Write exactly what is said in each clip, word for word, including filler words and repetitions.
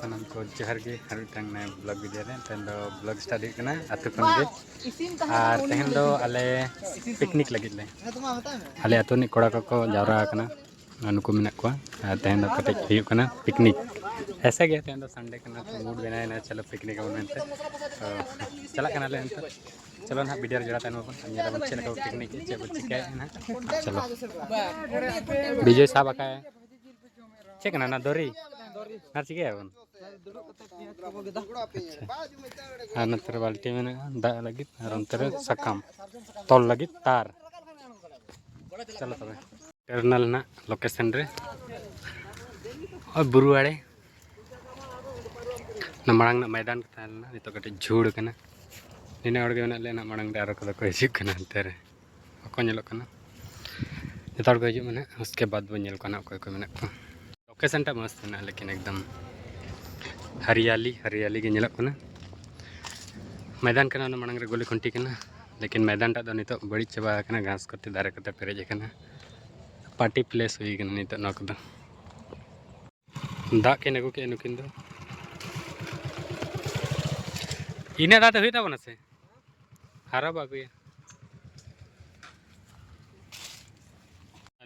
ᱥᱟᱱᱟᱢ ᱠᱚ ᱡᱚᱦᱟᱨ ᱜᱮ ᱟᱨ ᱢᱤᱫᱴᱟᱝ ᱱᱟᱭᱟ vlog video ᱨᱮ᱾ ᱛᱮᱦᱮᱧ ᱫᱚ vlog start ᱦᱩᱭᱩᱜ ᱠᱟᱱᱟ ᱟᱹᱛᱩ ᱠᱷᱚᱱ ᱜᱮ᱾ ᱟᱨ ᱛᱮᱦᱮᱧ ᱫᱚ ᱟᱞᱮ picnic ᱞᱟᱹᱜᱤᱫ ᱞᱮ, ᱟᱞᱮ ᱟᱹᱛᱩ ᱨᱤᱱᱤᱡ ᱠᱚᱲᱟ ᱠᱚᱠᱚ ᱡᱟᱣᱨᱟ ᱟᱠᱟᱱᱟ᱾ ᱟᱨ ᱱᱩᱠᱩ ᱢᱮᱱᱟᱜ ᱠᱚᱣᱟ᱾ ᱟᱨ ᱛᱮᱦᱮᱧ ᱫᱚ ᱠᱟᱹᱴᱤᱡ ᱦᱩᱭᱩᱜ ᱠᱟᱱᱟ picnic᱾ ᱮᱥᱮ ᱜᱮ ᱛᱮᱦᱮᱧ ᱫᱚ Sunday ᱠᱟᱱᱟ, ᱛᱚ mood ᱵᱮᱱᱟᱣ ᱮᱱᱟ, ᱪᱚᱞᱚ picnic ᱟᱵᱚᱱ ᱢᱮᱱᱛᱮ᱾ ᱛᱚ ᱪᱟᱞᱟᱜ ᱠᱟᱱᱟᱞᱮ ᱱᱤᱛᱚᱜ᱾ ᱪᱚᱞᱚ ᱱᱟᱦᱟᱜ video ᱨᱮ ᱡᱚᱲᱟᱣ ᱛᱟᱦᱮᱱ ᱢᱟᱵᱚᱱ, ᱟᱨ ᱧᱮᱞ ᱟᱵᱚᱱ ᱪᱮᱫ ᱞᱮᱠᱟ ᱠᱚ picnic ᱮᱫ, ᱪᱮᱫ ᱵᱚᱱ ᱪᱤᱠᱟᱹᱭᱮᱫ ᱱᱟᱦᱟᱜ᱾ ᱪᱚᱞᱚ᱾ ᱵᱤᱡᱚᱭ ᱥᱟᱵ ᱟᱠᱟᱫ᱾ ᱪᱮᱫ ᱠᱟᱱᱟ ᱚᱱᱟ ᱫᱚᱨᱤ? ᱟᱨ ᱪᱤᱠᱟᱹᱭᱟᱵᱚᱱ? ᱟᱪᱪᱷᱟ᱾ ᱟᱨ ᱱᱚᱛᱮ ᱨᱮ ᱵᱟᱹᱞᱴᱤ ᱢᱮᱱᱟᱜᱼᱟ ᱫᱟᱜ ᱞᱟᱹᱜᱤᱫ, ᱟᱨ ᱚᱱᱛᱮ ᱨᱮ ᱥᱟᱠᱟᱢ ᱛᱚᱞ ᱞᱟᱹᱜᱤᱫ ᱛᱟᱨ᱾ ᱪᱚᱞᱚ ᱛᱚᱵᱮ᱾ ᱥᱮᱴᱮᱨ ᱮᱱᱟᱞᱮ ᱱᱟᱜ location ᱨᱮ᱾ ᱳᱭ ᱵᱩᱨᱩ ᱟᱲᱮ᱾ ᱚᱱᱟ ᱢᱟᱲᱟᱝ ᱨᱮᱱᱟᱜ ᱢᱚᱭᱫᱟᱱ ᱠᱚ ᱛᱟᱦᱮᱸ ᱞᱮᱱᱟ, ᱱᱤᱛᱚᱜ ᱠᱟᱹᱴᱤᱡ ᱡᱷᱩᱲ ᱠᱟᱱᱟ᱾ ᱱᱤᱱᱟᱹᱜ ᱦᱚᱲ ᱜᱮ ᱢᱮᱱᱟᱜ ᱞᱮᱭᱟ ᱱᱟᱜ ᱢᱟᱲᱟᱝ ᱨᱮ, ᱟᱨᱚ ᱠᱚᱫᱚ ᱠᱚ ᱦᱤᱡᱩᱜ ᱠᱟᱱᱟ ᱦᱟᱱᱛᱮ ᱨᱮ᱾ ᱵᱟᱠᱚ ᱧᱮᱞᱚᱜ ᱠᱟᱱᱟ᱾ ᱡᱚᱛᱚ ᱦᱚᱲ ᱠᱚ ᱦᱤᱡᱩᱜ ᱢᱮ ᱱᱟᱜ, ᱩᱥᱠᱮ ᱵᱟᱫ ᱵᱚᱱ ᱧᱮᱞ ᱠᱚᱣᱟ ᱱᱟᱜ ᱚᱠᱚᱭ ᱠᱚ ᱢᱮᱱᱟᱜ ᱠᱚᱣᱟ᱾ Location ᱴᱟᱜ ᱢᱚᱥᱛ ᱢᱮᱱᱟᱜᱼᱟ, ᱞᱮᱠᱤᱱ ᱮᱠᱫᱚᱢ ᱦᱟᱨᱤᱭᱟᱞᱤ, ᱦᱟᱨᱤᱭᱟᱞᱤ ᱜᱮ ᱧᱮᱞᱚᱜ ᱠᱟᱱᱟ᱾ ᱢᱚᱭᱫᱟᱱ ᱠᱟᱱᱟ, ᱚᱱᱟ ᱢᱟᱲᱟᱝ ᱨᱮ ᱜᱩᱞᱤ ᱠᱷᱩᱱᱴᱤ ᱠᱟᱱᱟ, ᱞᱮᱠᱤᱱ ᱢᱚᱭᱫᱟᱱ ᱴᱟᱜ ᱫᱚ ᱱᱤᱛᱚᱜ ᱵᱟᱹᱲᱤᱡ ᱪᱟᱵᱟ ᱟᱠᱟᱱᱟ, ᱜᱷᱟᱥ ᱠᱚᱛᱮ, ᱫᱟᱨᱮ ᱠᱚᱛᱮ ᱯᱮᱨᱮᱡ ᱟᱠᱟᱱᱟ᱾ Party place ᱦᱩᱭ ᱠᱟᱱᱟ ᱱᱤᱛᱚᱜ ᱱᱚᱣᱟ ᱠᱚᱫᱚ᱾ ᱫᱟᱜ ᱠᱤᱱ ᱟᱹᱜᱩ ᱠᱮᱫᱼᱟ ᱱᱩᱠᱤᱱ ᱫᱚ᱾ ᱤᱱᱟᱹ ᱫᱟᱜ ᱛᱮ ᱦᱩᱭᱩᱜ ᱛᱟᱵᱚᱱᱟ ᱥᱮ? ᱟᱨᱚ ᱵᱚ ᱟᱹᱜᱩᱭᱟ᱾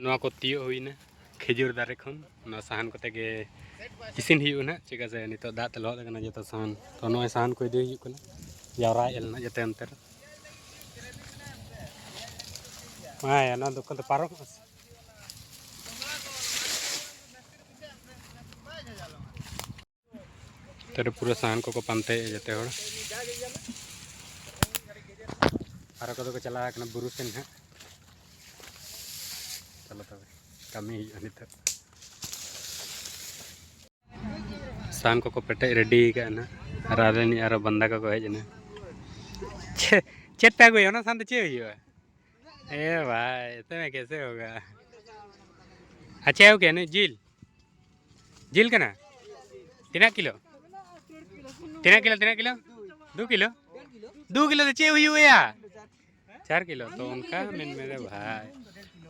ᱱᱚᱣᱟ ᱠᱚ ᱛᱤᱭᱳᱜ ᱦᱩᱭᱱᱟ ᱠᱷᱮᱡᱩᱨ ᱫᱟᱨᱮ ᱠᱷᱚᱱ᱾ ᱱᱚᱣᱟ ᱥᱟᱦᱟᱱ ᱠᱚᱛᱮ ᱜᱮ ᱤᱥᱤᱱ ᱦᱩᱭᱩᱜᱼᱟ ᱱᱟᱦᱟᱜ, ᱪᱮᱫᱟᱜ ᱥᱮ ᱱᱤᱛᱚᱜ ᱫᱟᱜ ᱛᱮ ᱞᱚᱦᱚᱫ ᱟᱠᱟᱱᱟ ᱡᱚᱛᱚ ᱥᱟᱦᱟᱱ᱾ ᱛᱚ ᱱᱚᱜᱼᱚᱭ ᱥᱟᱦᱟᱱ ᱠᱚ ᱤᱫᱤ ᱦᱩᱭᱩᱜ ᱠᱟᱱᱟ, ᱡᱟᱣᱨᱟᱭᱮᱫᱼᱟ ᱞᱮ ᱱᱟᱦᱟᱜ ᱡᱚᱛᱚ ᱚᱱᱛᱮ ᱨᱮ᱾ ᱦᱮᱸ, ᱱᱚᱣᱟ ᱫᱚᱠᱟᱱ ᱫᱚ ᱯᱟᱨᱚᱢᱚᱜᱼᱟ ᱥᱮ? ᱱᱚᱛᱮ ᱨᱮ ᱯᱩᱨᱟᱹ ᱥᱟᱦᱟᱱ ᱠᱚᱠᱚ ᱯᱟᱱᱛᱮᱭᱮᱫᱼᱟ ᱡᱚᱛᱚ ᱦᱚᱲ᱾ ᱟᱨ ᱚᱠᱚᱭ ᱫᱚᱠᱚ ᱪᱟᱞᱟᱣ ᱟᱠᱟᱱᱟ ᱵᱩᱨᱩ ᱥᱮᱱ ᱦᱟᱸᱜ᱾ ᱪᱚᱞᱚ ᱛᱚᱵᱮ, ᱠᱟᱹᱢᱤ ᱦᱩᱭᱩᱜᱼᱟ ᱱᱤᱛᱚᱜ᱾ ᱥᱟᱦᱟᱱ ᱠᱚᱠᱚ ᱯᱮᱴᱮᱡ ready ᱟᱠᱟᱫᱼᱟ ᱱᱟᱦᱟᱜ᱾ ᱟᱨ ᱟᱞᱮ ᱨᱤᱱᱤᱡ ᱟᱨᱚ ᱵᱟᱱᱫᱟ ᱠᱚᱠᱚ ᱦᱮᱡ ᱮᱱᱟ᱾ ᱪᱮᱫ, ᱪᱮᱫ ᱯᱮ ᱟᱹᱜᱩᱭᱟ? ᱚᱱᱟ ᱥᱟᱦᱟᱱ ᱛᱮ ᱪᱮᱫ ᱦᱩᱭᱩᱜᱼᱟ? ए भाई, इतने में कैसे होगा? अच्छा है, क्या नहीं? झील, झील का ना? तीन किलो? तीन किलो, तीन किलो? दो किलो? दो किलो तो चाहिए हुई हुआ यार। चार किलो तो उनका मेन मेरे भाई।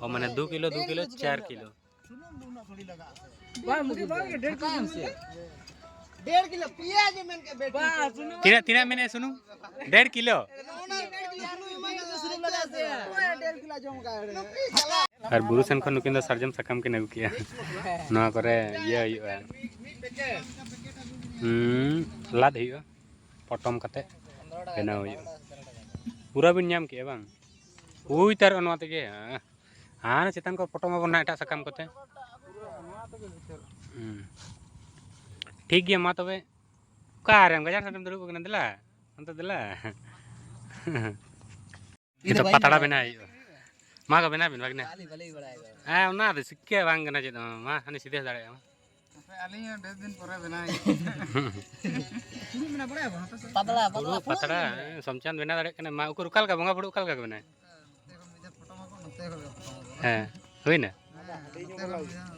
और मैंने दो किलो, दो किलो, चार किलो। ᱵᱟᱝ ᱢᱩᱠᱩᱞ ᱵᱟᱝ, ᱰᱷᱮᱨ ᱠᱚ ᱥᱩᱱᱩᱢ ᱢᱮ᱾ ᱰᱮᱲ ᱠᱤᱞᱳ ᱯᱮᱸᱭᱟᱡᱽ ᱮ ᱢᱮᱱ ᱠᱮᱫ ᱵᱮᱴ᱾ ᱛᱤᱱᱟᱹᱜ, ᱛᱤᱱᱟᱹᱜ ᱢᱮᱱᱮᱫ ᱥᱩᱱᱩᱢ? ᱰᱮᱲ ᱠᱤᱞᱳ᱾ ᱚᱱᱟ ᱰᱮᱲ ᱠᱤᱞᱳ ᱥᱩᱱᱩᱢ ᱮᱢᱟᱭ ᱠᱟᱱᱟ, ᱥᱩᱱᱩᱢ ᱞᱟᱜᱟᱣ ᱥᱮ᱾ ᱰᱮᱲ ᱠᱤᱞᱳ ᱡᱚᱢ ᱠᱟᱜ ᱟᱹᱰᱤ᱾ ᱟᱨ ᱵᱩᱨᱩ ᱥᱮᱱ ᱠᱷᱚᱱ ᱱᱩᱠᱤᱱ ᱫᱚ ᱥᱟᱨᱡᱚᱢ ᱥᱟᱠᱟᱢ ᱠᱤᱱ ᱟᱹᱜᱩ ᱠᱮᱜᱼᱟ᱾ ᱱᱚᱣᱟ ᱠᱚᱨᱮ ᱤᱭᱟᱹ ᱦᱩᱭᱩᱜᱼᱟ᱾ ᱦᱩᱸ, ᱞᱟᱫ ᱦᱩᱭᱩᱜᱼᱟ, ᱯᱚᱴᱚᱢ ᱠᱟᱛᱮ ᱵᱮᱱᱟᱣ ᱦᱩᱭᱩᱜᱼᱟ᱾ ᱯᱩᱨᱟᱹ ᱵᱤᱱ ᱧᱟᱢ ᱠᱮᱜᱼᱟ ᱵᱟᱝ? ᱦᱩᱭ ᱩᱛᱟᱹᱨᱚᱜᱼᱟ ᱱᱚᱣᱟ ᱛᱮᱜᱮ᱾ ᱦᱮᱸ, ᱦᱟᱱᱮ ᱪᱮᱛᱟᱱ ᱠᱚ ᱯᱚᱴᱚᱢ ᱟᱵᱚᱱ ᱱᱟᱜ ᱮᱴᱟᱜ ᱥᱟᱠᱟᱢ ᱠᱚᱛᱮ᱾ ᱦᱩᱸ᱾ ᱴᱷᱤᱠ ᱜᱮᱭᱟ, ᱢᱟ ᱛᱚᱵᱮ᱾ ᱚᱠᱟᱨᱮᱢ ᱜᱟᱡᱟᱲ ᱥᱟᱢᱱᱮᱢ ᱫᱩᱲᱩᱵ ᱟᱠᱟᱱᱟ? ᱫᱮᱞᱟ, ᱚᱱᱛᱮ ᱫᱮᱞᱟ᱾ ᱱᱤᱛᱚᱜ ᱯᱟᱛᱲᱟ ᱵᱮᱱᱟᱣ ᱦᱩᱭᱩᱜᱼᱟ᱾ ᱢᱟ ᱜᱚ, ᱵᱮᱱᱟᱣ ᱵᱮᱱ, ᱵᱷᱟᱜᱽᱱᱟ᱾ ᱦᱮᱸ, ᱚᱱᱟ ᱫᱚ ᱥᱤᱠᱠᱟᱹ ᱵᱟᱝ ᱠᱟᱱᱟ ᱪᱮᱫ ᱦᱚᱸ᱾ ᱢᱟ, ᱦᱟᱱᱮ ᱥᱤᱫᱷᱟᱹ ᱫᱟᱲᱮᱭᱟᱜᱼᱟ, ᱢᱟ᱾ ᱟᱹᱞᱤᱧ ᱦᱚᱸ ᱰᱷᱮᱨ ᱫᱤᱱ ᱯᱚᱨᱮ ᱵᱮᱱᱟᱣ ᱦᱩᱭᱩᱜᱼᱟ᱾ ᱯᱟᱛᱲᱟ, ᱯᱩᱨᱟᱹ ᱯᱟᱛᱲᱟ, ᱯᱟᱛᱲᱟ᱾ ᱦᱮᱸ, ᱥᱚᱢᱪᱟᱱ ᱵᱮᱱᱟᱣ ᱫᱟᱲᱮᱭᱟᱜ ᱠᱟᱱᱟ᱾ ᱢᱟ, ᱩᱠᱩᱨ ᱚᱠᱟ ᱞᱮᱠᱟ ᱵᱚᱸᱜᱟ ᱵᱩᱨᱩ ᱚᱠᱟ ᱞᱮᱠᱟ ᱠᱚ ᱵᱮᱱᱟᱣᱟ? ᱱᱚᱛᱮ ᱠᱷᱚᱱ ᱢᱤᱫ ᱫᱷᱟᱣ ᱯᱷᱳᱴᱳ ᱢᱟᱠᱚ, ᱱᱚᱛᱮ ᱠᱷᱚᱱ ᱯᱷᱳᱴᱳ ᱢᱟᱠᱚ᱾ ᱦᱮᱸ, ᱦᱩᱭᱱᱟ? ᱦᱮᱸ, ᱱᱚᱛᱮ ᱠᱷᱚᱱ ᱢᱤᱫ ᱫᱷᱟᱣ᱾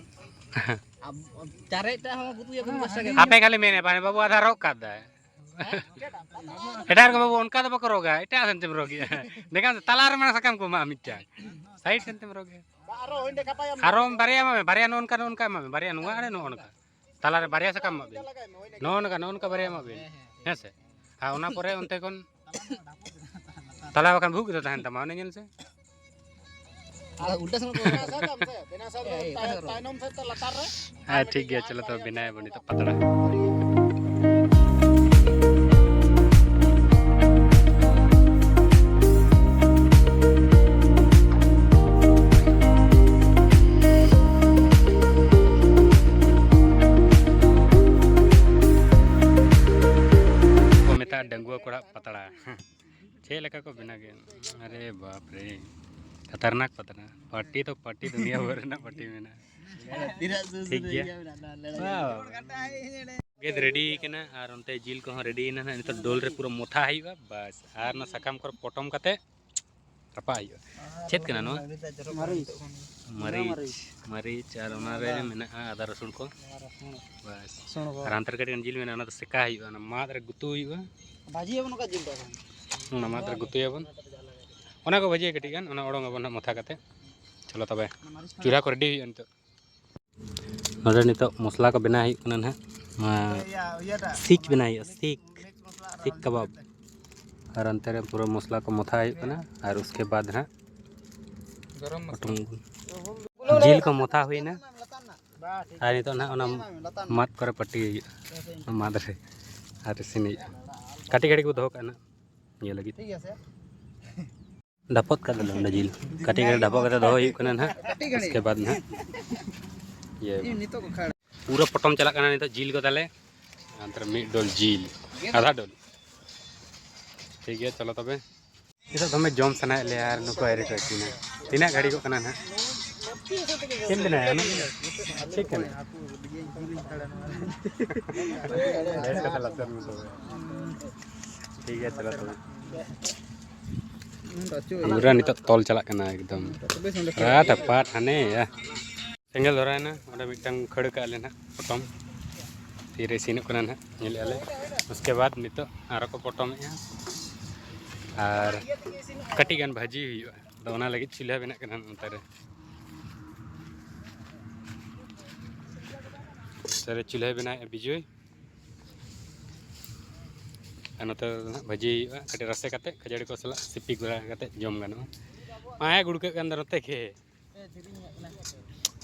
ᱟᱨ ᱪᱟᱨᱮᱡ ᱴᱟᱜ ᱦᱚᱸ ᱜᱩᱛᱩᱭᱟᱵᱚᱱ ᱫᱚᱥ ᱴᱟᱠᱟ᱾ ᱟᱯᱮ ᱠᱷᱟᱹᱞᱤ ᱢᱮᱱᱮ, ᱵᱟᱝ ᱵᱟᱹᱵᱩ ᱟᱫᱷᱟ ᱨᱚᱜ ᱠᱟᱫ ᱫᱟᱭ᱾ ᱮᱴᱟᱜ ᱨᱮ ᱵᱟᱹᱵᱩ ᱚᱱᱠᱟ ᱫᱚ ᱵᱟᱠᱚ ᱨᱚᱜᱟ, ᱮᱴᱟᱜ ᱥᱮᱱ ᱛᱮᱢ ᱨᱚᱜᱮᱜᱼᱟ᱾ ᱮᱸᱰᱮᱠᱷᱟᱱ ᱛᱟᱞᱟ ᱨᱮ ᱢᱟᱲᱟᱝ ᱥᱟᱠᱟᱢ ᱠᱚ ᱮᱢᱟᱜᱼᱟ ᱢᱤᱫᱴᱟᱝ, ᱥᱟᱭᱤᱰ ᱥᱮᱱ ᱛᱮᱢ ᱨᱚᱜᱮᱜᱼᱟ᱾ ᱟᱨᱚ ᱵᱟᱨᱭᱟ ᱮᱢᱟᱜ ᱢᱮ, ᱵᱟᱨᱭᱟ ᱱᱚᱜᱼᱚ ᱱᱚᱝᱠᱟ, ᱱᱚᱜᱼᱚ ᱱᱚᱝᱠᱟ ᱮᱢᱟᱜ ᱢᱮ, ᱵᱟᱨᱭᱟ ᱱᱚᱣᱟ ᱟᱨ ᱱᱚᱜᱼᱚ ᱱᱚᱝᱠᱟ᱾ ᱛᱟᱞᱟ ᱨᱮ ᱵᱟᱨᱭᱟ ᱥᱟᱠᱟᱢ ᱮᱢᱟᱜ ᱵᱤᱱ, ᱱᱚᱜᱼᱚ ᱱᱚᱝᱠᱟ, ᱱᱚᱜᱼᱚ ᱱᱚᱝᱠᱟ ᱵᱟᱨᱭᱟ ᱮᱢᱟᱜ ᱵᱤᱱ, ᱦᱮᱸ ᱥᱮ? ᱟᱨ ᱚᱱᱟ ᱯᱚᱨᱮ ᱚᱱᱛᱮ ᱠᱷᱚᱱ ᱛᱟᱞᱟ ᱵᱟᱠᱷᱟᱱ ᱵᱷᱩᱜ ᱜᱮ ᱛᱟᱦᱮᱱ ᱛᱟᱢᱟ, ᱚᱱᱮ ᱧᱮᱞ ᱥᱮ᱾ ᱟᱨ ᱩᱞᱴᱟᱹ ᱥᱮᱱ ᱠᱚ ᱵᱮᱱᱟᱣ ᱥᱮᱫ ᱫᱚ ᱛᱟᱭᱱᱚᱢ ᱥᱮᱫ ᱛᱮ ᱞᱟᱛᱟᱨ ᱨᱮ᱾ ᱦᱮᱸ, ᱴᱷᱤᱠ ᱜᱮᱭᱟ, ᱪᱚᱞᱚ ᱛᱚᱵᱮ ᱵᱮᱱᱟᱣ ᱟᱵᱚᱱ ᱱᱤᱛᱚᱜ ᱯᱟᱛᱲᱟ᱾ ᱠᱚ ᱢᱮᱛᱟᱜᱼᱟ ᱰᱟᱺᱜᱩᱣᱟᱹ ᱠᱚᱲᱟ ᱯᱟᱛᱲᱟ᱾ ᱪᱮᱫ ᱞᱮᱠᱟ ᱠᱚ ᱵᱮᱱᱟᱣ ᱜᱮᱭᱟ? ᱟᱨᱮ ᱵᱟᱯ ᱨᱮ, ᱠᱷᱟᱛᱟᱨᱱᱟᱠ ᱯᱟᱛᱲᱟ᱾ ᱯᱟᱨᱴᱤ ᱫᱚ ᱯᱟᱨᱴᱤ, ᱫᱩᱱᱤᱭᱟᱹ ᱵᱷᱳᱨ ᱨᱮᱱᱟᱜ ᱯᱟᱨᱴᱤ ᱢᱮᱱᱟᱜᱼᱟ᱾ ᱴᱷᱤᱠ ᱜᱮᱭᱟ᱾ ᱜᱮᱫ ᱨᱮᱰᱤ ᱠᱟᱱᱟ ᱟᱨ ᱚᱱᱛᱮ ᱡᱤᱞ ᱠᱚᱦᱚᱸ ᱨᱮᱰᱤᱭᱮᱱᱟ ᱱᱟᱦᱟᱜ᱾ ᱱᱤᱛᱚᱜ ᱰᱳᱞ ᱨᱮ ᱯᱩᱨᱟᱹ ᱢᱚᱛᱷᱟ ᱦᱩᱭᱩᱜᱼᱟ, ᱵᱟᱥ᱾ ᱟᱨ ᱚᱱᱟ ᱥᱟᱠᱟᱢ ᱠᱚᱨᱮ ᱯᱚᱴᱚᱢ ᱠᱟᱛᱮ ᱨᱟᱯᱟᱜ ᱦᱩᱭᱩᱜᱼᱟ᱾ ᱪᱮᱫ ᱠᱟᱱᱟ ᱱᱚᱣᱟ? ᱢᱟᱹᱨᱤᱪ᱾ ᱢᱟᱹᱨᱤᱪ, ᱢᱟᱹᱨᱤᱪ ᱟᱨ ᱚᱱᱟᱨᱮ ᱢᱮᱱᱟᱜᱼᱟ ᱟᱫᱟ ᱨᱚᱥᱩᱱ ᱠᱚ᱾ ᱟᱫᱟ ᱨᱚᱥᱩᱱ᱾ ᱵᱟᱥ᱾ ᱨᱚᱥᱩᱱ ᱠᱚ᱾ ᱟᱨ ᱦᱟᱱᱛᱮ ᱨᱮ ᱠᱟᱹᱴᱤᱡ ᱜᱟᱱ ᱡᱤᱞ ᱢᱮᱱᱟᱜᱼᱟ, ᱚᱱᱟ ᱫᱚ ᱥᱮᱠᱟ ᱦᱩᱭᱩᱜᱼᱟ, ᱚᱱᱟ ᱢᱟᱫ ᱨᱮ ᱜᱩᱛᱩ ᱦᱩᱭᱩᱜᱼᱟ᱾ ᱵᱷᱟᱹᱡᱤᱭᱟᱵᱚᱱ ᱚᱱᱠᱟ ᱡᱤᱞ ᱫᱚ ᱟᱨᱦᱚᱸ᱾ ᱚᱱᱟ ᱢᱟᱫ ᱨᱮ ᱜᱩᱛᱩᱭᱟᱵᱚᱱ᱾ ᱚᱱᱟ ᱠᱚ ᱵᱷᱟᱹᱡᱤᱭᱟ ᱠᱟᱹᱴᱤᱡ ᱜᱟᱱ, ᱚᱱᱟ ᱚᱲᱚᱝ ᱟᱵᱚᱱ ᱦᱟᱸᱜ ᱢᱚᱛᱷᱟ ᱠᱟᱛᱮ᱾ ᱪᱚᱞᱚ ᱛᱚᱵᱮ, ᱪᱩᱞᱦᱟ ᱠᱚ ᱨᱮᱰᱤ ᱦᱩᱭᱩᱜᱼᱟ ᱱᱤᱛᱚᱜ᱾ ᱱᱚᱰᱮ ᱱᱤᱛᱚᱜ ᱢᱚᱥᱞᱟ ᱠᱚ ᱵᱮᱱᱟᱣ ᱦᱩᱭᱩᱜ ᱠᱟᱱᱟ ᱱᱟᱦᱟᱜ᱾ ᱱᱚᱣᱟ ᱥᱤᱠ ᱵᱮᱱᱟᱣ ᱦᱩᱭᱩᱜᱼᱟ, ᱥᱤᱠ, ᱥᱤᱠ ᱠᱟᱵᱟᱵ᱾ ᱟᱨ ᱚᱱᱛᱮ ᱨᱮ ᱯᱩᱨᱟᱹ ᱢᱚᱥᱞᱟ ᱠᱚ ᱢᱚᱛᱷᱟ ᱦᱩᱭᱩᱜ ᱠᱟᱱᱟ, ᱟᱨ ᱩᱥᱠᱮ ᱵᱟᱫ ᱦᱟᱸᱜ ᱜᱚᱨᱚᱢ ᱢᱚᱥᱞᱟ᱾ ᱡᱤᱞ ᱠᱚ ᱢᱚᱛᱷᱟ ᱦᱩᱭᱱᱟ, ᱟᱨ ᱱᱤᱛᱚᱜ ᱱᱟᱦᱟᱜ ᱚᱱᱟ ᱢᱟᱫ ᱠᱚᱨᱮ ᱯᱟᱹᱴᱤ ᱦᱩᱭᱩᱜᱼᱟ, ᱚᱱᱟ ᱢᱟᱫ ᱨᱮ ᱟᱨ ᱤᱥᱤᱱ ᱦᱩᱭᱩᱜᱼᱟ᱾ ᱠᱟᱹᱴᱤᱡ ᱜᱷᱟᱹᱲᱤᱡ ᱠᱚ ᱫᱚᱦᱚ ᱠᱟᱜᱼᱟ ᱱᱟᱦᱟᱜ ᱧᱮᱞ ᱞᱟᱹᱜᱤᱫ᱾ ᱰᱷᱟᱯᱚᱜ ᱠᱟᱜ ᱫᱚᱞᱮ ᱚᱸᱰᱮ ᱡᱤᱞ, ᱠᱟᱹᱴᱤᱡ ᱜᱷᱟᱹᱲᱤᱡ ᱰᱷᱟᱯᱚᱜ ᱠᱟᱛᱮ ᱫᱚᱦᱚ ᱦᱩᱭᱩᱜ ᱠᱟᱱᱟ ᱱᱟᱦᱟᱜ᱾ ᱩᱥᱠᱮ ᱵᱟᱫ ᱱᱟᱦᱟᱜ ᱤᱭᱟᱹ ᱯᱩᱨᱟᱹ ᱯᱚᱴᱚᱢ ᱪᱟᱞᱟᱜ ᱠᱟᱱᱟ ᱱᱤᱛᱚᱜ ᱡᱤᱞ ᱜᱚᱫᱟᱞᱮ᱾ ᱚᱱᱛᱮ ᱨᱮ ᱢᱤᱫ ᱰᱚᱞ ᱡᱤᱞ, ᱟᱫᱷᱟ ᱰᱚᱞ᱾ ᱴᱷᱤᱠ ᱜᱮᱭᱟ, ᱪᱚᱞᱚ ᱛᱚᱵᱮ᱾ ᱱᱤᱛᱚᱜ ᱫᱚᱢᱮ ᱡᱚᱢ ᱥᱟᱱᱟᱭᱮᱫ ᱞᱮᱭᱟ ᱟᱨ ᱱᱩᱠᱩ ᱟᱹᱣᱨᱤ ᱠᱚ ᱤᱥᱤᱱᱟ᱾ ᱛᱤᱱᱟᱹᱜ ᱜᱷᱟᱹᱲᱤᱡᱚᱜ ᱠᱟᱱᱟ ᱱᱟᱦᱟᱜ? ᱪᱮᱫ ᱮᱢ ᱵᱮᱱᱟᱣᱟ? ᱚᱱᱟ ᱪᱮᱫ ᱠᱟᱱᱟ? ᱵᱮᱥ ᱠᱟᱛᱷᱟ ᱞᱟᱥᱮᱨ ᱢᱮ ᱛᱚᱵᱮ᱾ ᱴᱷᱤᱠ ᱜᱮᱭᱟ, ᱪᱚᱞᱚ ᱛᱚᱵᱮ᱾ ᱯᱩᱨᱟᱹ ᱱᱤᱛᱚᱜ ᱛᱚᱞ ᱪᱟᱞᱟᱜ ᱠᱟᱱᱟ ᱮᱠᱫᱚᱢ᱾ ᱨᱟᱴ ᱯᱟᱴ ᱦᱟᱱᱮ, ᱭᱟ᱾ ᱥᱮᱸᱜᱮᱞ ᱫᱷᱚᱨᱟᱣᱮᱱᱟ, ᱚᱸᱰᱮ ᱢᱤᱫᱴᱟᱝ ᱠᱷᱟᱹᱲ ᱠᱟᱜᱼᱟ ᱞᱮ ᱱᱟᱦᱟᱜ ᱯᱚᱴᱚᱢ᱾ ᱛᱤᱨᱮ ᱤᱥᱤᱱᱚᱜ ᱠᱟᱱᱟ ᱱᱟᱦᱟᱜ ᱧᱮᱞᱮᱫᱼᱟ ᱞᱮ᱾ ᱩᱥᱠᱮ ᱵᱟᱫ ᱱᱤᱛᱚᱜ ᱟᱨᱚ ᱠᱚ ᱯᱚᱴᱚᱢᱮᱫᱼᱟ, ᱟᱨ ᱠᱟᱹᱴᱤᱡ ᱜᱟᱱ ᱵᱷᱟᱹᱡᱤ ᱦᱩᱭᱩᱜᱼᱟ᱾ ᱟᱫᱚ ᱚᱱᱟ ᱞᱟᱹᱜᱤᱫ ᱪᱩᱞᱦᱟᱹ ᱵᱮᱱᱟᱜ ᱠᱟᱱᱟ ᱱᱚᱛᱮ ᱨᱮ᱾ ᱱᱚᱛᱮ ᱨᱮ ᱪᱩᱞᱦᱟᱹ ᱵᱮᱱᱟᱣᱮᱫᱼᱟ ᱵᱤᱡᱚᱭ᱾ ᱟᱨ ᱱᱚᱛᱮ ᱫᱚ ᱱᱟᱦᱟᱜ ᱵᱷᱟᱹᱡᱤ ᱦᱩᱭᱩᱜᱼᱟ, ᱠᱟᱹᱴᱤᱡ ᱨᱟᱥᱮ ᱠᱟᱛᱮᱫ ᱠᱷᱟᱹᱡᱟᱹᱲᱤ ᱠᱚ ᱥᱟᱞᱟᱜ ᱥᱤᱯᱤ ᱵᱟᱲᱟ ᱠᱟᱛᱮᱫ ᱡᱚᱢ ᱜᱟᱱᱚᱜᱼᱟ᱾ ᱢᱟᱭᱟ ᱜᱩᱲᱠᱟᱹᱜ ᱠᱟᱱ ᱫᱚ ᱱᱚᱛᱮ ᱜᱮ᱾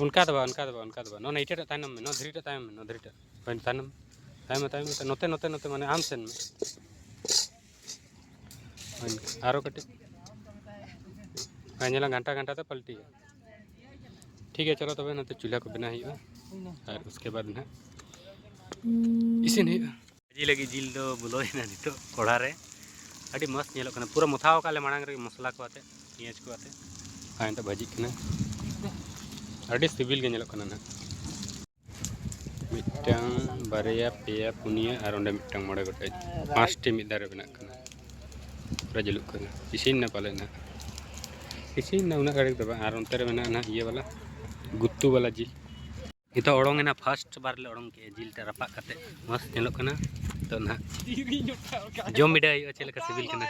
ᱚᱱᱠᱟ ᱫᱚ ᱵᱟᱝ, ᱚᱱᱠᱟ ᱫᱚ ᱵᱟᱝ, ᱚᱱᱠᱟ ᱫᱚ ᱵᱟᱝ᱾ ᱱᱚᱣᱟ ᱤᱴᱟᱹᱴᱟᱜ ᱛᱟᱭᱱᱚᱢ ᱢᱮ, ᱱᱚᱣᱟ ᱫᱷᱤᱨᱤᱴᱟᱜ ᱛᱟᱭᱱᱚᱢ ᱢᱮ, ᱱᱚᱣᱟ ᱫᱷᱤᱨᱤᱴᱟᱜ᱾ ᱦᱳᱭ, ᱛᱟᱭᱱᱚᱢ, ᱛᱟᱭᱚᱢ ᱢᱮ, ᱛᱟᱭᱚᱢ ᱢᱮ, ᱱᱚᱛᱮ, ᱱᱚᱛᱮ, ᱱᱚᱛᱮ, ᱢᱟᱱᱮ ᱟᱢ ᱥᱮᱱ ᱢᱮ᱾ ᱦᱳᱭ, ᱟᱨᱚ ᱠᱟᱹᱴᱤᱡ᱾ ᱦᱳᱭ, ᱧᱮᱞᱟ, ᱜᱷᱟᱱᱴᱟ ᱜᱷᱟᱱᱴᱟ ᱛᱮ ᱯᱟᱞᱴᱤᱜᱼᱟ᱾ ᱴᱷᱤᱠ ᱜᱮᱭᱟ, ᱪᱚᱞᱚ ᱛᱚᱵᱮ, ᱱᱚᱛᱮ ᱪᱩᱞᱦᱟᱹ ᱠᱚ ᱵᱮᱱᱟᱣ ᱦᱩᱭᱩᱜᱼᱟ, ᱟᱨ ᱩᱥᱠᱮ ᱵᱟᱫ ᱱᱟᱦᱟᱜ ᱤᱥᱤᱱ ᱦᱩᱭᱩᱜᱼᱟ᱾ ᱵᱷᱟᱹᱡᱤ ᱞᱟᱹᱜᱤᱫ ᱡᱤᱞ ᱫᱚ ᱵᱚᱞᱚᱭᱮᱱᱟ ᱱᱤᱛᱚᱜ ᱠᱚᱲᱦᱟ ᱨᱮ᱾ ᱟᱹᱰᱤ ᱢᱚᱡᱽ ᱧᱮᱞᱚᱜ ᱠᱟᱱᱟ, ᱯᱩᱨᱟᱹ ᱢᱚᱛᱷᱟᱣ ᱟᱠᱟᱫ ᱞᱮ ᱢᱟᱲᱟᱝ ᱨᱮᱜᱮ ᱢᱚᱥᱞᱟ ᱠᱚ ᱟᱛᱮ, ᱯᱮᱸᱭᱟᱡᱽ ᱠᱚ ᱟᱛᱮ᱾ ᱟᱨ ᱱᱤᱛᱚᱜ ᱵᱷᱟᱹᱡᱤᱜ ᱠᱟᱱᱟ, ᱟᱹᱰᱤ ᱥᱤᱵᱤᱞ ᱜᱮ ᱧᱮᱞᱚᱜ ᱠᱟᱱᱟ ᱱᱟᱦᱟᱜ᱾ ᱢᱤᱫᱴᱟᱝ, ᱵᱟᱨᱭᱟ, ᱯᱮᱭᱟ, ᱯᱩᱱᱭᱟᱹ, ᱟᱨ ᱚᱸᱰᱮ ᱢᱤᱫᱴᱟᱝ, ᱢᱚᱬᱮ ᱜᱚᱴᱮᱡ, ᱯᱟᱸᱪᱴᱤ ᱢᱤᱫ ᱫᱷᱟᱨᱮ ᱵᱮᱱᱟᱜ ᱠᱟᱱᱟ᱾ ᱯᱩᱨᱟᱹ ᱡᱩᱞᱩᱜ ᱠᱟᱱᱟ, ᱤᱥᱤᱱ ᱱᱟ ᱯᱟᱞᱮ ᱱᱟᱦᱟᱜ᱾ ᱤᱥᱤᱱ ᱱᱟ, ᱩᱱᱟᱹᱜ ᱜᱷᱟᱹᱲᱤᱡ ᱫᱚ ᱵᱟᱝ᱾ ᱟᱨ ᱚᱱᱛᱮ ᱨᱮ ᱢᱮᱱᱟᱜᱼᱟ ᱱᱟᱦᱟᱜ ᱤᱭᱟᱹ ᱵᱟᱞᱟ, ᱜᱩᱛᱩ ᱵᱟᱞᱟ ᱡᱤᱞ᱾ ᱱᱤᱛᱚᱜ ᱚᱲᱚᱝ ᱮᱱᱟ, ᱯᱷᱟᱥᱴ ᱵᱟᱨ ᱞᱮ ᱚᱲᱚᱝ ᱠᱮᱜᱼᱟ, ᱡᱤᱞ ᱛᱮ ᱨᱟᱯᱟᱜ ᱠᱟᱛᱮ ᱢᱚᱡᱽ ᱧᱮᱞᱚᱜ ᱠᱟᱱᱟ᱾ ᱱᱤᱛᱚᱜ ᱱᱟᱦᱟᱜ ᱡᱚᱢ ᱵᱤᱰᱟᱹᱣ ᱦᱩᱭᱩᱜᱼᱟ ᱪᱮᱫ ᱞᱮᱠᱟ ᱥᱤᱵᱤᱞ ᱠᱟᱱᱟ᱾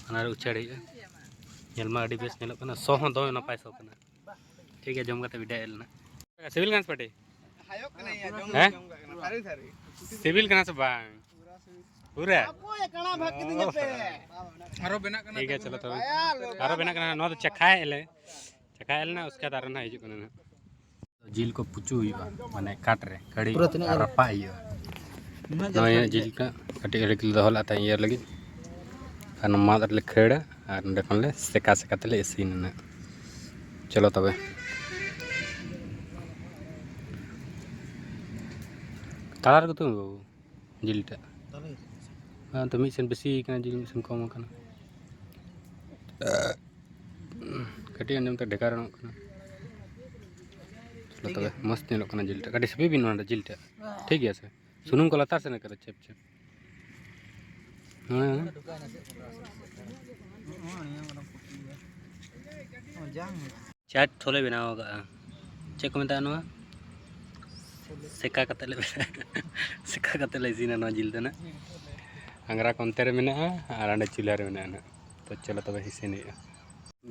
ᱚᱱᱟ ᱨᱮ ᱩᱪᱟᱹᱲ ᱦᱩᱭᱩᱜᱼᱟ᱾ ᱧᱮᱞ ᱢᱟ ᱟᱹᱰᱤ ᱵᱮᱥ ᱧᱮᱞᱚᱜ ᱠᱟᱱᱟ, ᱥᱚ ᱦᱚᱸ ᱫᱚᱢᱮ ᱱᱟᱯᱟᱭ ᱥᱚ ᱠᱟᱱᱟ᱾ ᱴᱷᱤᱠ ᱜᱮᱭᱟ, ᱡᱚᱢ ᱠᱟᱛᱮ ᱵᱤᱰᱟᱹᱣ ᱮᱞ ᱱᱟᱦᱟᱜ᱾ ᱥᱤᱵᱤᱞ ᱠᱟᱱᱟ ᱥᱮ ᱯᱟᱹᱴᱤ? ᱦᱮᱸ? ᱥᱤᱵᱤᱞ ᱠᱟᱱᱟ ᱥᱮ ᱵᱟᱝ? ᱯᱩᱨᱟᱹ? ᱟᱨᱚ ᱵᱮᱱᱟᱜ ᱠᱟᱱᱟ᱾ ᱴᱷᱤᱠ ᱜᱮᱭᱟ, ᱪᱚᱞᱚ ᱛᱚᱵᱮ᱾ ᱟᱨᱚ ᱵᱮᱱᱟᱜ ᱠᱟᱱᱟ᱾ ᱱᱚᱣᱟ ᱫᱚ ᱪᱟᱠᱷᱟᱭᱮᱫ ᱞᱮ, ᱪᱟᱠᱷᱟᱭᱮᱫ ᱞᱮ ᱱᱟ, ᱩᱥᱠᱮ ᱵᱟᱫ ᱟᱨᱚ ᱱᱟᱦᱟᱜ ᱦᱤᱡᱩᱜ ᱠᱟᱱᱟ ᱱᱟᱦᱟᱜ᱾ ᱡᱤᱞ ᱠᱚ ᱯᱩᱪᱩ ᱦᱩᱭᱩᱜᱼᱟ, ᱢᱟᱱᱮ ᱠᱟᱴ ᱨᱮ ᱠᱟᱹᱲᱤ ᱯᱩᱨᱟᱹ ᱛᱤᱱᱟᱹᱜ ᱟᱨ ᱜᱟᱱ? ᱨᱟᱯᱟᱜ ᱦᱩᱭᱩᱜᱼᱟ᱾ ᱱᱚᱜᱼᱚᱭ ᱡᱤᱞ ᱠᱚ ᱠᱟᱹᱴᱤᱡ ᱠᱟᱹᱴᱤᱡ ᱞᱮ ᱫᱚᱦᱚ ᱞᱮᱫ ᱛᱟᱦᱮᱸᱫ ᱤᱭᱟᱹ ᱞᱟᱹᱜᱤᱫ, ᱟᱨ ᱱᱚᱣᱟ ᱢᱟᱫ ᱨᱮᱞᱮ ᱠᱷᱟᱹᱲᱟ ᱟᱨ ᱱᱚᱸᱰᱮ ᱠᱷᱚᱱ ᱞᱮ ᱥᱮᱠᱟ ᱥᱮᱠᱟ ᱛᱮᱞᱮ ᱤᱥᱤᱱᱟ ᱱᱟᱜ᱾ ᱪᱚᱞᱚ ᱛᱚᱵᱮ᱾ ᱛᱟᱞᱟ ᱨᱮᱜᱮ ᱛᱩ ᱵᱟᱹᱵᱩ, ᱡᱤᱞ ᱴᱟᱜ᱾ ᱛᱟᱞᱟ ᱨᱮᱜᱮ᱾ ᱦᱮᱸ, ᱛᱚ ᱢᱤᱫ ᱥᱮᱱ ᱵᱮᱥᱤ ᱠᱟᱱᱟ ᱡᱤᱞ, ᱢᱤᱫ ᱥᱮᱱ ᱠᱚᱢ ᱠᱟᱱᱟ᱾ ᱠᱟᱹᱴᱤᱡ ᱟᱸᱡᱚᱢ ᱛᱮ ᱰᱷᱮᱠᱟ ᱨᱚᱲᱚᱜ ᱠᱟᱱᱟ᱾ ᱪᱚᱞᱚ ᱛᱚᱵᱮ, ᱢᱚᱥᱛ ᱧᱮᱞᱚᱜ ᱠᱟᱱᱟ ᱡᱤᱞ ᱴᱟᱜ᱾ ᱠᱟᱹᱴᱤᱡ ᱥᱤᱯᱤ ᱵᱤᱱ ᱱᱚᱣᱟ ᱡᱤᱞ ᱴᱟᱜ᱾ ᱴᱷᱤᱠ ᱜᱮᱭᱟ ᱥᱮ? ᱥᱩᱱᱩᱢ ᱠᱚ ᱞᱟᱛᱟᱨ ᱥᱮᱱ ᱠᱟᱫᱟ, ᱪᱮᱯ ᱪᱮᱯ᱾ ᱦᱮᱸ᱾ ᱪᱟᱴ ᱦᱚᱸᱞᱮ ᱵᱮᱱᱟᱣ ᱟᱠᱟᱫᱼᱟ᱾ ᱪᱮᱫ ᱠᱚ ᱢᱮᱛᱟᱜᱼᱟ ᱱᱚᱣᱟ? ᱥᱮᱠᱟ ᱠᱟᱛᱮ ᱞᱮ, ᱥᱮᱠᱟ ᱠᱟᱛᱮ ᱞᱮ ᱤᱥᱤᱱᱟ ᱱᱚᱣᱟ ᱡᱤᱞ ᱫᱚ ᱱᱟᱜ᱾ ᱟᱝᱜᱽᱨᱟ ᱠᱚ ᱚᱱᱛᱮ ᱨᱮ ᱢᱮᱱᱟᱜᱼᱟ ᱟᱨ ᱚᱸᱰᱮ ᱪᱩᱞᱦᱟᱹ ᱨᱮ ᱢᱮᱱᱟᱜᱼᱟ ᱱᱟᱜ᱾ ᱛᱚ ᱪᱚᱞᱚ ᱛᱚᱵᱮ ᱤᱥᱤᱱ ᱦᱩᱭᱩᱜᱼᱟ᱾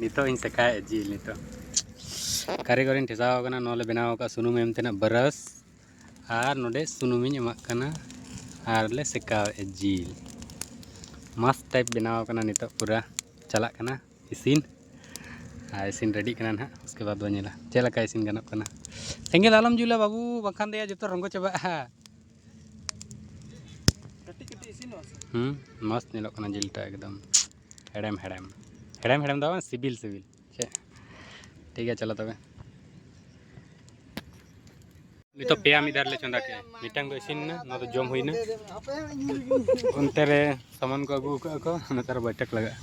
ᱱᱤᱛᱚᱜ ᱤᱧ ᱥᱮᱠᱟᱭᱮᱫᱼᱟ ᱡᱤᱞ ᱱᱤᱛᱚᱜ᱾ ᱠᱟᱹᱨᱤᱜᱚᱨᱤᱧ ᱴᱷᱮᱥᱟᱣ ᱟᱠᱟᱱᱟ, ᱱᱚᱣᱟ ᱞᱮ ᱵᱮᱱᱟᱣ ᱟᱠᱟᱫᱼᱟ ᱥᱩᱱᱩᱢ ᱮᱢ ᱛᱮᱱᱟᱜ ᱵᱨᱟᱥ᱾ ᱟᱨ ᱱᱚᱰᱮ ᱥᱩᱱᱩᱢᱤᱧ ᱮᱢᱟᱜ ᱠᱟᱱᱟ ᱟᱨ ᱞᱮ ᱥᱮᱠᱟᱣᱮᱫᱼᱟ ᱡᱤᱞ᱾ ᱢᱟᱥᱛ ᱴᱟᱭᱤᱯ ᱵᱮᱱᱟᱣ ᱠᱟᱱᱟ, ᱱᱤᱛᱚᱜ ᱯᱩᱨᱟᱹ ᱪᱟᱞᱟᱜ ᱠᱟᱱᱟ ᱤᱥᱤᱱ᱾ ᱟᱨ ᱤᱥᱤᱱ ᱨᱮᱰᱤᱜ ᱠᱟᱱᱟ ᱱᱟᱦᱟᱜ, ᱩᱥᱠᱮ ᱵᱟᱫ ᱵᱚᱱ ᱧᱮᱞᱟ ᱪᱮᱫ ᱞᱮᱠᱟ ᱤᱥᱤᱱ ᱜᱟᱱᱚᱜ ᱠᱟᱱᱟ᱾ ᱥᱮᱸᱜᱮᱞ ᱟᱞᱚᱢ ᱡᱩᱞᱟ ᱵᱟᱹᱵᱩ, ᱵᱟᱝᱠᱷᱟᱱ ᱫᱚᱭᱟ ᱡᱚᱛᱚ ᱨᱚᱸᱜᱚ ᱪᱟᱵᱟᱜᱼᱟ᱾ ᱠᱟᱹᱴᱤᱡ ᱠᱟᱹᱴᱤᱡ ᱤᱥᱤᱱᱚᱜᱼᱟ ᱥᱮ? ᱦᱩᱸ, ᱢᱚᱥᱛ ᱧᱮᱞᱚᱜ ᱠᱟᱱᱟ ᱡᱤᱞ ᱴᱟᱜ ᱮᱠᱫᱚᱢ᱾ ᱦᱮᱲᱮᱢ ᱦᱮᱲᱮᱢ, ᱦᱮᱲᱮᱢ ᱦᱮᱲᱮᱢ ᱫᱚ ᱵᱟᱝ, ᱥᱤᱵᱤᱞ ᱥᱤᱵᱤᱞ᱾ ᱪᱮᱫ? ᱴᱷᱤᱠ ᱜᱮᱭᱟ, ᱪᱚᱞᱚ ᱛᱚᱵᱮ᱾ ᱱᱤᱛᱚᱜ ᱯᱮᱭᱟ ᱢᱤᱫ ᱫᱷᱟᱣ ᱨᱮᱞᱮ ᱪᱚᱸᱫᱟ ᱠᱮᱜᱼᱟ᱾ ᱢᱤᱫᱴᱟᱝ ᱫᱚ ᱤᱥᱤᱱ ᱮᱱᱟ, ᱱᱚᱣᱟ ᱫᱚ ᱡᱚᱢ ᱦᱩᱭᱱᱟ᱾ ᱚᱱᱛᱮ ᱨᱮ ᱥᱟᱢᱟᱱ ᱠᱚ ᱟᱹᱜᱩ ᱟᱠᱟᱫᱼᱟ ᱠᱚ, ᱱᱚᱛᱮ ᱨᱮ ᱵᱟᱹᱭᱴᱷᱟᱹᱠ ᱞᱟᱜᱟᱜᱼᱟ᱾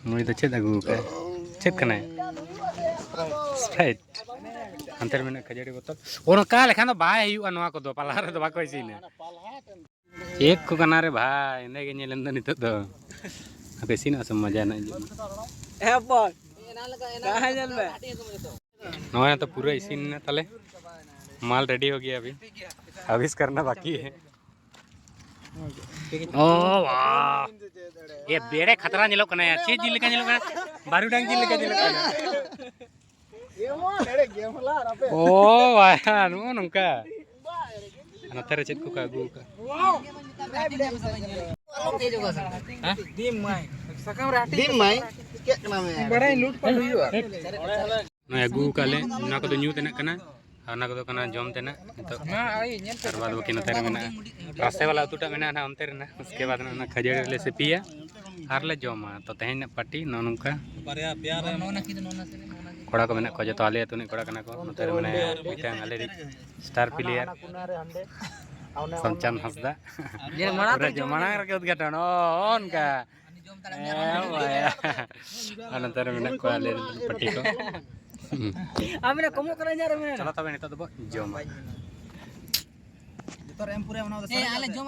ᱱᱩᱭ ᱫᱚ ᱪᱮᱫ ᱟᱹᱜᱩ ᱟᱠᱟᱫᱼᱟᱭ? ᱪᱮᱫ ᱠᱟᱱᱟᱭ? ᱥᱯᱨᱟᱭᱤᱴ᱾ ᱦᱟᱱᱛᱮ ᱨᱮ ᱢᱮᱱᱟᱜᱼᱟ ᱠᱷᱟᱹᱡᱟᱹᱲᱤ ᱵᱳᱛᱚᱞ᱾ ᱚᱱᱠᱟ ᱞᱮᱠᱷᱟᱱ ᱫᱚ ᱵᱟᱭ ᱦᱩᱭᱩᱜᱼᱟ, ᱱᱚᱣᱟ ᱠᱚᱫᱚ ᱯᱟᱞᱦᱟ ᱨᱮᱫᱚ ᱵᱟᱠᱚ ᱤᱥᱤᱱᱟ᱾ ᱪᱮᱫ ᱠᱚ ᱠᱟᱱᱟ ᱨᱮ ᱵᱷᱟᱭ, ᱤᱱᱟᱹ ᱜᱮ ᱧᱮᱞ ᱮᱢ ᱫᱚ ᱱᱤᱛᱚᱜ ᱫᱚ᱾ ᱟᱯᱮ ᱤᱥᱤᱱᱚᱜᱼᱟ ᱥᱮ ᱢᱚᱡᱟ ᱧᱚᱜ ᱦᱤᱡᱩᱜ ᱢᱟ᱾ ᱦᱮᱸ ᱵᱚᱞ᱾ ᱛᱟᱦᱮᱸ ᱧᱮᱞ ᱢᱮ᱾ ᱱᱚᱜᱼᱚᱭ ᱛᱚ ᱯᱩᱨᱟᱹ ᱤᱥᱤᱱ ᱮᱱᱟ ᱛᱟᱞᱮ᱾ माल रेडी हो गया, अभी अभी करना बाकी है। ᱚ ᱵᱟᱦ, ᱮ ᱵᱮᱲᱮ ᱠᱷᱟᱛᱨᱟ ᱧᱮᱞᱚᱜ ᱠᱟᱱᱟ ᱭᱟᱨ, ᱪᱮᱫ ᱡᱤᱞ ᱞᱮᱠᱟ ᱧᱮᱞᱚᱜ ᱠᱟᱱᱟ? ᱵᱟᱹᱨᱩᱰᱟᱝ ᱡᱤᱞ ᱞᱮᱠᱟ ᱧᱮᱞᱚᱜ ᱠᱟᱱᱟ᱾ ᱚ ᱵᱷᱟᱭ, ᱱᱚᱜᱼᱚ ᱱᱚᱝᱠᱟ᱾ ᱱᱚᱛᱮ ᱨᱮ ᱪᱮᱫ ᱠᱚᱠᱚ ᱟᱹᱜᱩ ᱟᱠᱟᱫ? ᱫᱤᱢ ᱢᱟᱭ, ᱪᱤᱠᱟᱹᱜ ᱠᱟᱱᱟ ᱢᱮ? ᱵᱟᱲᱟᱭ ᱞᱩᱴ ᱯᱟᱴ ᱦᱩᱭᱩᱜᱼᱟ᱾ ᱱᱚᱜᱼᱚᱭ ᱟᱹᱜᱩ ᱟᱠᱟᱫ ᱞᱮ, ᱚᱱᱟ ᱠᱚᱫᱚ ᱧᱩ ᱛᱮᱱᱟᱜ ᱠᱟᱱᱟ, ᱟᱨ ᱚᱱᱟ ᱠᱚᱫᱚ ᱠᱟᱱᱟ ᱡᱚᱢ ᱛᱮᱱᱟᱜ᱾ ᱱᱤᱛᱚᱜ ᱟᱨ ᱵᱟᱫ ᱵᱟᱹᱠᱤ ᱱᱚᱛᱮ ᱨᱮ ᱢᱮᱱᱟᱜᱼᱟ, ᱨᱟᱥᱮ ᱵᱟᱞᱟ ᱩᱛᱩᱴᱟᱜ ᱢᱮᱱᱟᱜᱼᱟ ᱱᱟᱦᱟᱜ ᱚᱱᱛᱮ ᱨᱮ ᱱᱟᱦᱟᱜ᱾ ᱩᱥᱠᱮ ᱵᱟᱫ ᱚᱱᱟ ᱠᱷᱟᱹᱡᱟᱹᱲᱤ ᱞᱮ ᱥᱤᱯᱤᱭᱟ ᱟᱨ ᱞᱮ ᱡᱚᱢᱟ᱾ ᱛᱚ ᱛᱮᱦᱮᱧ ᱨᱮᱱᱟᱜ ᱯᱟᱨᱴᱤ ᱱᱚᱜᱼᱚ ᱱᱚᱝᱠᱟ᱾ ᱠᱚᱲᱟ ᱠᱚ ᱢᱮᱱᱟᱜ ᱠᱚᱣᱟ, ᱡᱚᱛᱚ ᱟᱞᱮ ᱟᱹᱛᱩ ᱨᱤᱱᱤᱡ ᱠᱚᱲᱟ ᱠᱟᱱᱟ ᱠᱚ᱾ ᱱᱚᱛᱮ ᱨᱮ ᱢᱮᱱᱟᱭᱟ ᱢᱤᱫᱴᱟᱝ ᱟᱞᱮ ᱨᱤᱡ ᱥᱴᱟᱨ ᱯᱞᱮᱭᱟᱨ ᱥᱚᱧᱪᱟᱱ ᱦᱟᱸᱥᱫᱟ᱾ ᱯᱩᱨᱟᱹ ᱡᱚ-, ᱢᱟᱲᱟᱝ ᱨᱮᱜᱮ ᱩᱫᱽᱜᱷᱟᱴᱚᱱ, ᱱᱚᱜᱼᱚ ᱱᱚᱝᱠᱟ᱾ ᱦᱮᱸ, ᱵᱷᱟᱭᱟ᱾ ᱟᱨ ᱱᱚᱛᱮ ᱨᱮ ᱢᱮᱱᱟᱜ ᱠᱚᱣᱟ ᱟᱞᱮ ᱨᱮᱱ ᱯᱟᱹᱴᱤ ᱠᱚ᱾ ᱟᱢ ᱢᱮᱱᱟ ᱠᱚᱢᱚᱜ ᱠᱟᱱᱟ ᱤᱧᱟᱹᱜ ᱨᱮ ᱢᱮᱱᱟ᱾ ᱪᱚᱞᱚ ᱛᱚᱵᱮ ᱱᱤᱛᱚᱜ ᱫᱚᱵᱚ ᱡᱚᱢᱟ᱾ ᱡᱚᱛᱚ ᱨᱮ ᱮᱢ ᱯᱩᱨᱟᱹ ᱚᱱᱟ ᱫᱚ ᱦᱮᱸ, ᱥᱟᱨᱮᱡ ᱟᱞᱮ ᱠᱟᱛᱮ᱾ ᱡᱚᱢ